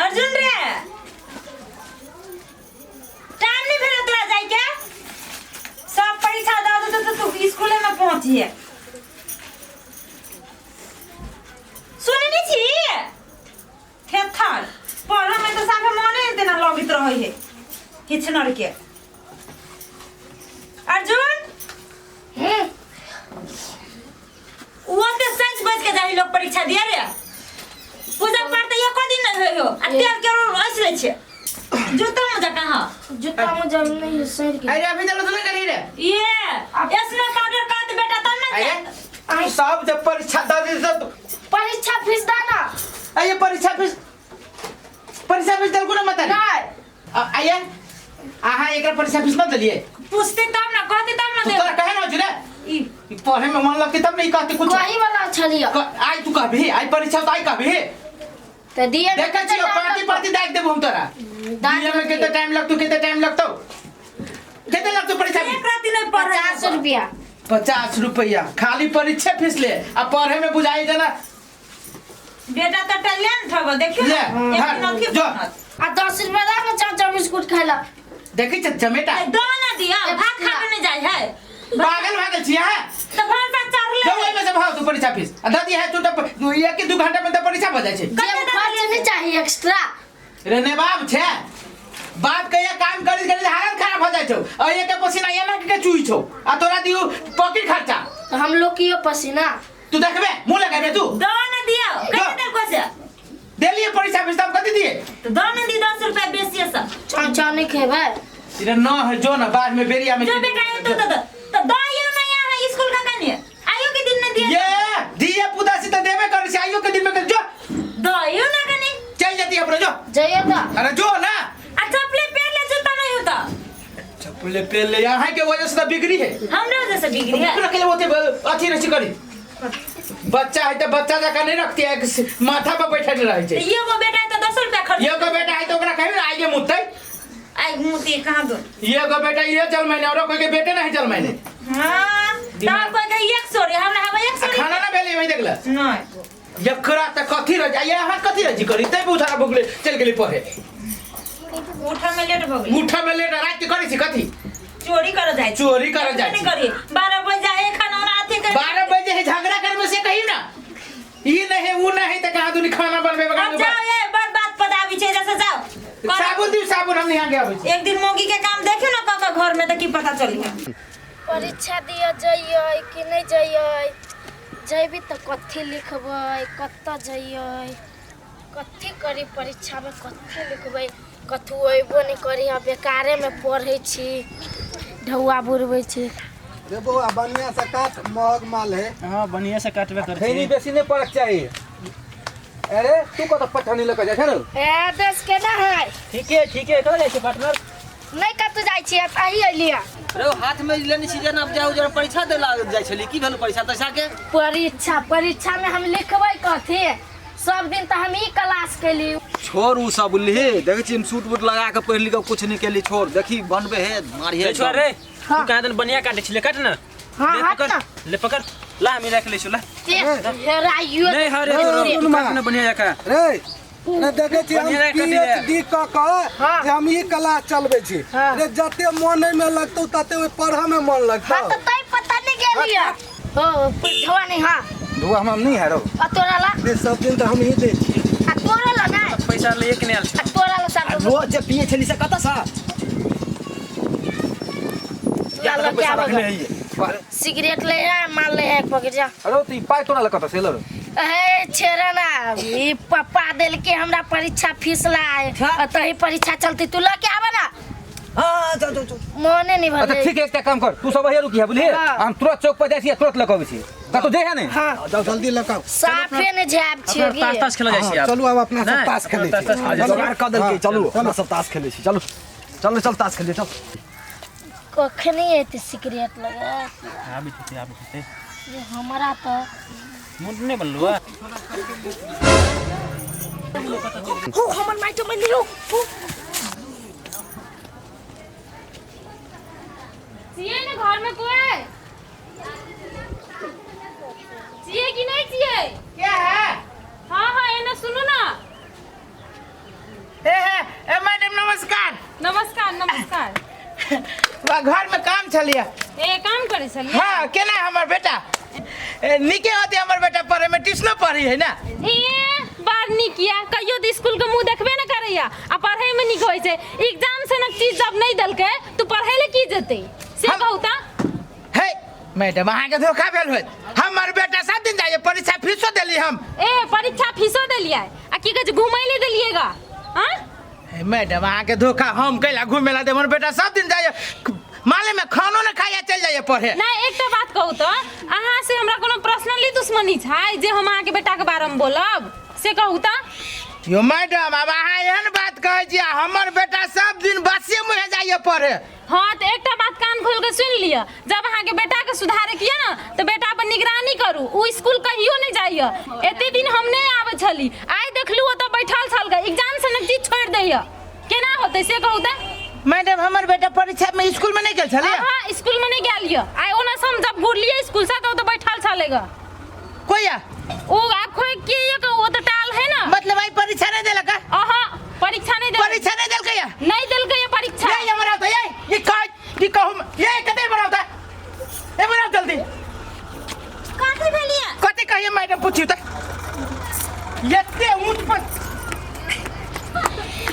अर्जुन रे टाइम नहीं भेल तोरा जाय के सब परीक्षा दऽ देतौ तऽ तू स्कूले में पहुँचिहे सुनै नहीं छी थेथर पढ़ऽ में तऽ साफे मने नहि तेना लगैत रहै है हिचनर के अर्जुन वो ते सच बच के जाही लोग परीक्षा दिया रे पूजा पाठ तऽ एको दिन नहीं होय हो आ तेल के ऐस लै छै जूता मोजा कहाँ जूता मुझे नहीं सर के अरे अभी चलो तो करी रे ये इसमें पाउडर का तो बेटा तब ना अरे तू सब जब परीक्षा दे दे सब परीक्षा फीस दा ना अरे परीक्षा फीस परीक्षा फीस दल को ना मत नहीं आइए आहा एकरा परीक्षा फीस मत दलिए पूछते तब ना कहते तब ना तू दे तोरा कहे ना जुरे ई ई पढ़े में मन लगते तब नहीं कहते कुछ वही वाला छलियो आई तू कहबी आई परीक्षा तो आई कहबी तो दिए देखै छियो पार्टी पार्टी दाग देबो हम तोरा दिए में कितना टाइम लगतो कितना टाइम लगतो कितना लगतो परीक्षा एक राति नहीं पढ़े 50 रुपया 50 रुपया खाली परीक्षा फीस ले आ पढ़े में बुझाई देना बेटा तो टैलेंट हबो देखियो ले, ना एक हाँ, दिन अथी जो। बनत। आ 10 रुपया दा ना चाचा बिस्कुट खाइला देखै छ चमेटा ए, दो ना दिया भात खाबे नहीं जाय है पागल भागल छी अहाँ तो भात चढ़ले जो ओहिमे से भाव तू परीक्षा फीस आ दऽ दिहे तू तऽ एक कि दू घंटा में तऽ परीक्षा भऽ जाइ छै जेब खर्च नहीं चाहिए एक्स्ट्रा रे ने बाप छै बाप के ये काम करी करी हालत खराब हो जाइ छौ आ एक पसीना एना के चुई छौ आ तोरा दियौ पॉकेट खर्चा तो हम लोग की पसीना तू देखबे मुंह लगाबे तू दो ना दिया कते देर को से देलिए परीक्षा फीस तब कथी दिए तो दो ना दी 10 रुपया बेसी है सब चाचा नहीं खेबे रे न है जो ना बाद में बेरिया में जो बेटा आयो तो तो तो दो आयो ना यहाँ स्कूल का कनी आयो के दिन ना दिया ये दिए पुदा से तो देबे करै छै आइयो के दिन में जो दो आयो ना कनी चल जाती अपने जो जइयो तो अरे जो ना आ चप्पले पहन ले जूता नहीं होता चप्पले पहन ले यहाँ के वजह से तो बिगड़ी है हमरे वजह से बिगड़ी है रखे ले होते अथी रही करी बच्चा है तो बच्चा जका नहीं रखती है माथा पर बैठल रहे तो छै ये वो बेटा है तो 10 रुपया खर्च ये को बेटा है तो ओकरा कहियो ना आइए मुतै आई मुती कहाँ दो ये को बेटा ये चल महीने और कोई के बेटे नहीं चल महीने हाँ तब कोई के 100 रे हमरा हवा 100 आ खाना ना भेलै वही देखला नहीं एकरा त कथी रह जाय यहाँ कथी रह जी करी तै उठा भुगले चल गेली पढ़े उठा में लेट भऽ गेलै उठा में लेट रात के करै छी कथी चोरी करऽ जाइ छी चोरी करऽ जाइ नहि छी। करी 12 बजे जाए खाना उना अथी कर 12 बजे है झगड़ा कर में से कही ना ई नहीं ऊ नहीं त कहाँ दुनी खाना बनबे अब जाओ ये बड़ बात पदाबी छै जैसे जाओ करब। साबुन दिउ साबुन हम यहाँ के आबै छी एक दिन मौगी के काम देखे ना कऽ घर में तऽ की पता चली परीक्षा दिअ जइयै कि नहि जइयै जइबी तऽ कथी लिखबै कतऽ जइयै कथी करी परीक्षामे कथी लिखबै कथू अयबो नहि करी आ बेकारेमे पढ़ै छी ढौआ बुरबै छी रे बौआ बढ़िया से काट महग माल है हाँ बढ़िया से काटबे कर खैनी बेसी नहीं पड़क चाहिए अरे तू कतऽ पटौनी लऽ कऽ जाइ छै रौ ए देश केना है ठीक है ठीक है कतऽ जाइ छै पार्टनर नहि कतऽ जाइ छियै अही अयलियै रे हाथ में लेने छी जेना जाउ जरा परीक्षा दे ला जाइ छली की भेल परीक्षा तैसा के परीक्षा परीक्षा में हम लिखबै कथी सब दिन तऽ हम ई क्लास केली छोड़ उ सब बुझलिही देखै छी हम सूट बूट लगा के पढ़ लिख के कुछ नहीं केली छोड़ देखी बनबे हे मारिहे रे छोड़ रे हाँ। तू कहाँ दिन बढ़िया काटे छिले काट ना हाँ, ले हाथ पकड़ ना। ले पकड़ ला हम राख ले छु ला हेराइयो नहीं हरे तोरो तू काट ना बढ़िया जका रे ने देखै छी हम बढ़िया पी कथी एच है? डी कऽ कऽ हाँ। जे हम ई क्लास चलबै छी हाँ। रे जते मन एहिमे लगतौ तते ओहि पढ़ऽ मे मन हाँ लगतौ तो तै पता नहीं गेलियै हो धोआ नहीं हाँ धुआ हम नहीं है रौ आ तोरा ला रे सब दिन तऽ हम ही दै छियै आ तोरा ला नहीं पैसा ले के नहीं आयल आ तोरा ला सब रोज जे पिए छली से कतऽ सा तोरा ला क्या रखने होगा है सिगरेट ले है माल ले है एक पकड़ जा अरे तो ई पाइ तोरा लऽ कतऽ से लौ ए छेरा ना ई पप्पा देलके हमरा परीक्षा फीस ला आ तही परीक्षा चलती तू लके आबे ना हां चल चल चल मोने नहीं अच्छा भरले ठीक है एकटा काम कर तू सब अहिया रुकी है बुझलिए हाँ। हम तुरंत चौक पर जाइ छी आ तुरंत लऽ कऽ अबै छी कतौ जाइ है ने हाँ जाउ जल्दी लगाउ साफे ने झाप अपना छियै ताश ताश खेला जाइ छी हाँ, आब चलू आब अपना सब नहि, ताश अपना खेलै ताश छी ताश खेलै छी। जोगाड़ कऽ देलकै चलू अपना सब ताश खेलै छी चलू चलू चल ताश खेलियै चल कखनी एते सिगरेट लगे आबै छै आबै छै ये हमरा तऽ मुड नहि बनलू है हो हमर माय तो मिलियो छियै ने घर में कोई छियै कि नहीं छियै क्या है हाँ हाँ एने सुनू ना घर में काम छलिए। ए काम करे छलिए? हाँ, केना हमर बेटा नीके होते, हमर बेटा पढ़े में ट्यूशनो पढ़ी है ना। ए बार नीक या कहियो तऽ स्कूल के मुंह देखबे न करैया आ पढ़े में नीक होइ छै। एग्जाम से न चीज जब नहीं देलकै तू पढ़े ले की जेतै से कहू त। हे मैडम, अहाँके धोखा भेल होत, हमर बेटा सब दिन जाइए, परीक्षा फीसो देली हम। ए परीक्षा फीसो देलियै आ की कहै छै घुमै ले देलियेगा? हाँ मैडम, अहाँके धोखा, हम कैला घुमे ला दे, हमर बेटा सब दिन जाइए, माले में खानो न खाइए, चल जाइए पढ़े। नहीं एकटा बात कहू त, अहाँ से हमरा कोनो पर्सनली दुश्मनी छै जे हम अहाँके बेटा के बारे में बोलब से कहू त? यो मैडम, अब अहाँ एहन बात कहै छी, हमर बेटा सब दिन बसे मुहे जाइए पढ़े। हाँ तो एकटा बात कान खोल के सुन लिअ, जब अहाँके बेटा के सुधारे के ये न तो बेटा पर निगरानी करू, उ स्कूल कहियो नहीं जाइए। एते दिन हम नहीं आबै छली, आइ देखलू ओतऽ बैठल छल, एग्जाम से नजदीक छोड़ि दैया, केना होतै से कहू त? मैडम, हमर बेटा परीक्षा में स्कूल में नहीं गेल छलियै? हाँ स्कूल में नहीं गेल यऽ, आइ ओना से हम जब घुरलियै स्कूल से तऽ ओतऽ बैठल छलै ग। कोइया? उ आब खोइ के ये के ओ तऽ टाल है ना। मतलब आई परीक्षा नहीं देलक? अहाँ परीक्षा नहीं देलक। परीक्षा नहीं देलकै या? नहीं देलकै ये परीक्षा। ये हमरा तो ये कह, ये कहू, ये कते बनावता? ए बनाओ जल्दी। कथी भेलिए? कथी कहिए मैडम पूछियो त। एते ऊंच पर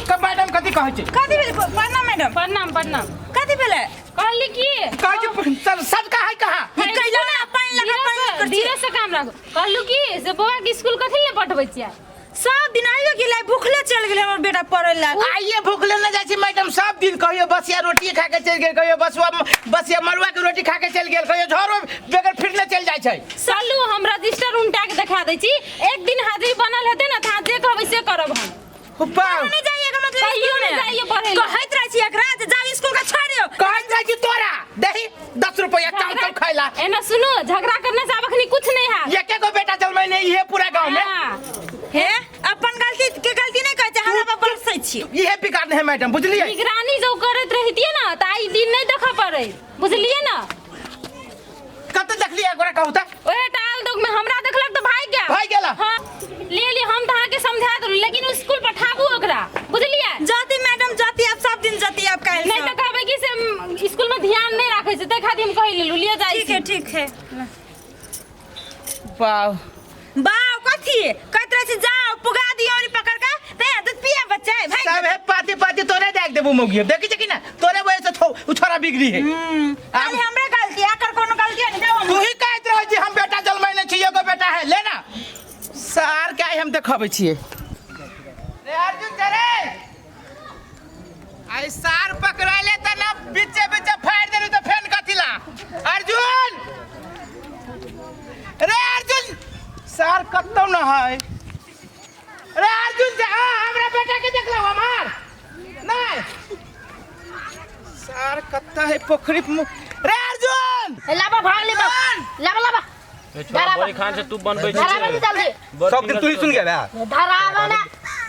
कब मैडम कथी कहै छै? कथी भेलै? प्रणाम मैडम। प्रणाम प्रणाम। कथी भेलै? कहली की? कहै छै सब सब कहा है कहाँ? ई कहियो ना पानि लगा पानि करै छै। धीरे से काम राखू। कहलू की से बौआ के स्कूल कथी ले पठबै छियै? सब दिन आइयो गेलै, भूखले चल गेलै हमर बेटा पढ़ै ला। आइए भूखले न जाइ छै मैडम, सब दिन कहियो बसिया रोटी खा के चलि गेल, कहियो बसिया मड़ुआ के रोटी खा के चलि गेल, कहियो झोरो बगैर फिरले चलि जाइ छै। चलू हम रजिस्टर उनटा के देखा दै छी, एक दिन हाजिरी बनल हेतै न त अहाँ जे कहबै से करब हम। बाप। नहीं जाइए मतलब कहियो नहीं जाइए पढ़ै ला। कहैत रहै छी एकरा जे जाओ स्कूल के छोड़ि दियौ। कहैत रहै छी तोरा दही 10 रुपया चाउर चाउर खाइला। एना सुनू, झगड़ा करने से आब अखनी कुछ नहीं हैत। एके गो बेटा जन्मैने इहे पूरा गांव में। हाँ। हे अपन गलती के गलती नहीं कहै छै, हमरा पर बरसै छी। इहे बिगाड़ है मैडम, बुझलियै? निगरानी जो करैत रहितियै ना त आई दिन नहीं देखऽ पड़ै, बुझलियै ना? कत देखलियै गोरा कहू त? ओहे टाल दोग में हमरा देखलक त भागि गेल। भागि गेला? हाँ। ले ली, हम त अहाँके समझा देलहुँ, लेकिन स्कूल पठाबू ओकरा, बुझलियै? जाती मैडम जाती, अब सब दिन जाती, अब काल्हि नहीं त कहबै कि से स्कूल में ध्यान नहीं राखै छै, तै खातिर हम कहि लेलहुँ, लिए जाइ ठीक है ठीक है। वाह बाव कथी कहैत रहै छै जाओ पुगा दियौ रे पकड़ के, ते दूध पिया बच्चा है भाई। सब है पाती पाती तोरे देख देबू मौगी, देखै छै कि ना तोरे वजह से उ छोरा बिगड़ी है। खाली हमरे गलती, एकर कोनो गलती नहीं। जाओ तू ही कहैत रहै छी हम बेटा जन्मैने छी, एगो बेटा है ले ना सार के आइ हम देखबै छियै। रे अर्जुन रे, आई सार पकड़ाइले त ना बीचे बीचे फाड़ देलु त फेन कथिला। अर्जुन रे अर्जुन, सार कतौ न है। रे अर्जुन जा, हमरा बेटा के देखलौ हमार नहीं सार कत्ता है पोखरी रे अर्जुन लाबा भाग ले बा, लाबा लाबा छोरा बड़ी खान से तू बनबै छी। धरावा नी जल्दी सब दिन तू ही सुन गया बे, धरावा ना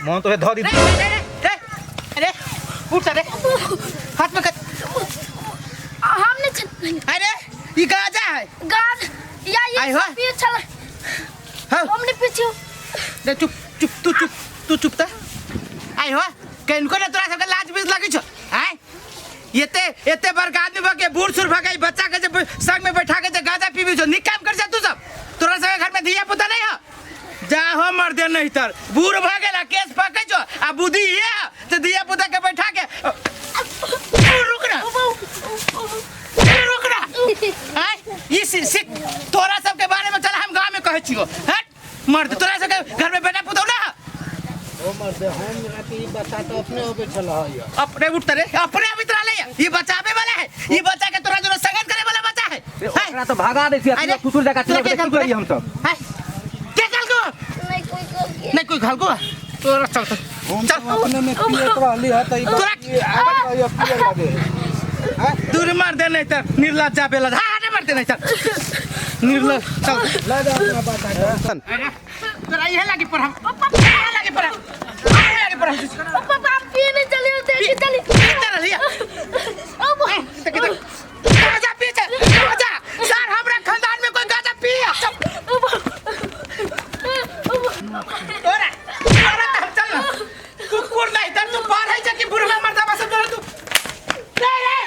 मोहन तो धर दी। रे रे रे रे उठ रे, हाथ में कर। हम नहीं। अरे ये गाजा है। गाज या आई ये हो। पिए चल। हाँ। हमने पीछे रे चुप चुप, तू चुप, तू चुप त। आई हो केनको ने तोरा सबके लाज बीज लगै छौ? आय एते एते बड़का आदमी भके बूढ़ सूढ़ भके बच्चा के जे संग में बैठा के जे गाजा पीबी छौ, नीक काम कर जा तू सब। तोरा सबके घर में धिया पुता नहीं हो? जा हो मर दे नहीं तर बूढ़ भ गेला केस पकै छौ आ बुद्धि ये त धिया पुता के बैठा के रुक ना रुक ना। आय ई सिख तोरा सबके बारे में चल हम गांव में कहै छियो। हट मर्द, तोरा सबके घर में बेटा पुतौ ना। ओ मर्द, हम राति ई बच्चा तो अपने होबे छल है। अपने उठते रे, अपने अभी तोरा ले ई बचावे वाला है, ई बच्चा के तोरा जोरे संगत करे वाला बच्चा है। ओकरा तो भागा दै छी, अरे, ससुर जका तोरा के की खालको करी हम सब? हैं? के खालको? नहीं कोई कोई नहीं कोई खालको? तोरा चल चल हम चल। तो अपने में पियत रहली है त ई तोरा- बच्चा पिए लगे है। दूर मार दे नहीं तर निर्लज्जा बेलज। हाँ, हटे मार दे नहीं तर निर्लज। चल ले जा अपना बच्चा के। अरे, तोरा इहे लागी पढ़म, इहे लागी पढ़म, इहे लागी पढ़म। पापा आप पिए नहीं चले देखी चली पीते रहली है। अब देख, देख। गाजा पी छै, गाजा। सर, हमरा खानदान में कोई गाजा पिए। चल। तोरा, तोरा त हम चल ना। कुकुर नहीं तर तू पढ़ै छै कि बुढ़वा मर्दावा सब तोरा तू। रे, रे।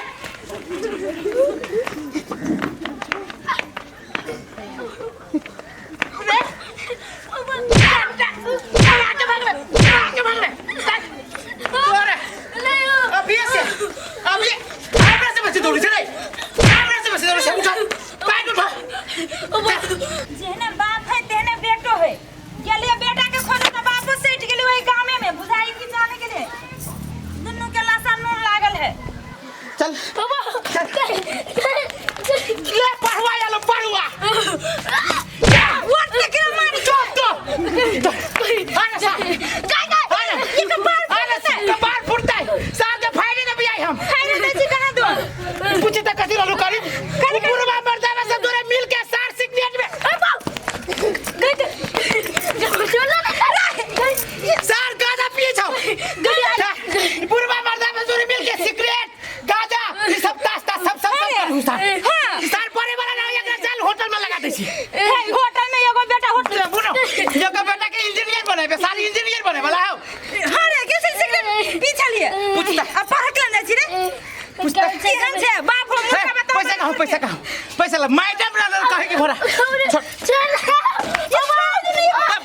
साला मैडम रहल कहे के भरा छोड़। चल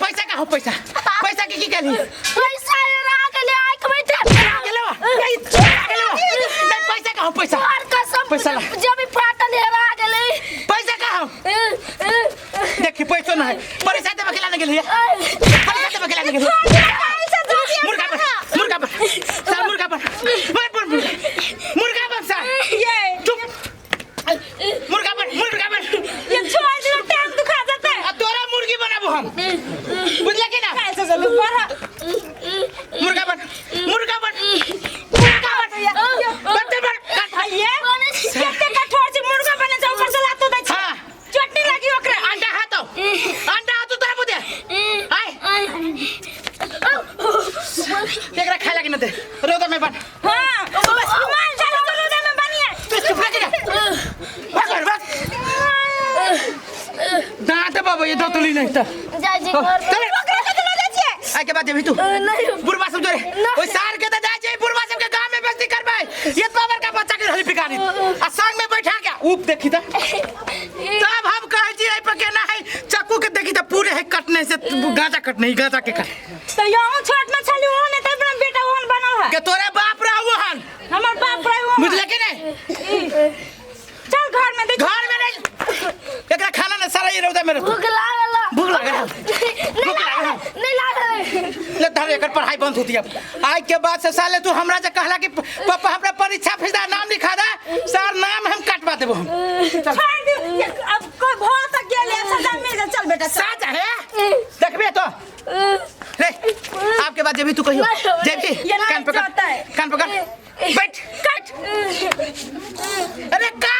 पैसा का हो पैसा पैसा के की केली पैसा हेरा गेलै आँख में गेलो नहीं गेलो नहीं पैसा का हो पैसा और कसम पैसा ला। जब भी फाटल हेरा गेलै पैसा का हो देखी पैसो ना है पैसा देबे के लाने गेली पैसा देबे के लाने गेली मुर्गा पर मुर्गा पर सर मुर्गा पर मुर्गा पर मुर्गा पर सर ये चुप मुर्गा पर मुर्गा पर ये छोड़ दियो टांग दुखा जाता है आ तोरा मुर्गी बनाबो हम बुझला कि ना कैसे चलू पढ़ मुर्गा बन मुर्गा बन मुर्गा बन बन बन काट ये कते कठोर छै मुर्गा बने छै ऊपर से लातो दै छै हाँ। चटनी लगी ओकरा अंडा हाथो अंडा हाथो तोरा बुदे आय एकरा खाए लागी न दे रोदा में बन हां माल चलो चलो दे में बनिए तू चुप रह ना भाग भाग भाग दांत बाबा ये दतली नहीं त जाइ छी घर चल ओकरा कते लऽ जाइ छियै आय के बाद जेबही तू नहीं बुढ़वा सब जोरे ओइ सार के त जाय छै बुढ़वा सब के गांव में बेइज्जती करबै ये पावर का बच्चा के रहली बिगाड़ी आ संग में बैठा के ऊप देखी त तब हम कहै छी एहि पर केना है चाकू के देखी त पूरे है कटने से गाजा कटने गाजा के कट तो यहूं छोट में छली ओहन ने तब बेटा ओहन बनल है के तोरे बाप रहू हन हमर बाप रहे ओहन बुझले कि नहीं चल घर में देख घर में नहीं एकरा खाना ना सारा ये रौदा में रहतौ। भूख लागल भूख लागल है। नहीं भूख लागल लागल है। नहीं लागल ले धर एकर पढ़ाई बंद होती अब आज के बाद से साले तू हमरा से कहला कि पापा हमरा परीक्षा फीस दा नाम लिखा दा सर नाम हम कटवा देबो हम छोड़ दे अब कोई भो तक गेले अब सजा मिल गेल चल बेटा चल। साज है देखबे तो रे आपके बाद जेबी तू कहियो जेबी ये ना कान पकड़ जाता है। कान पकड़ बैठ कट अरे काट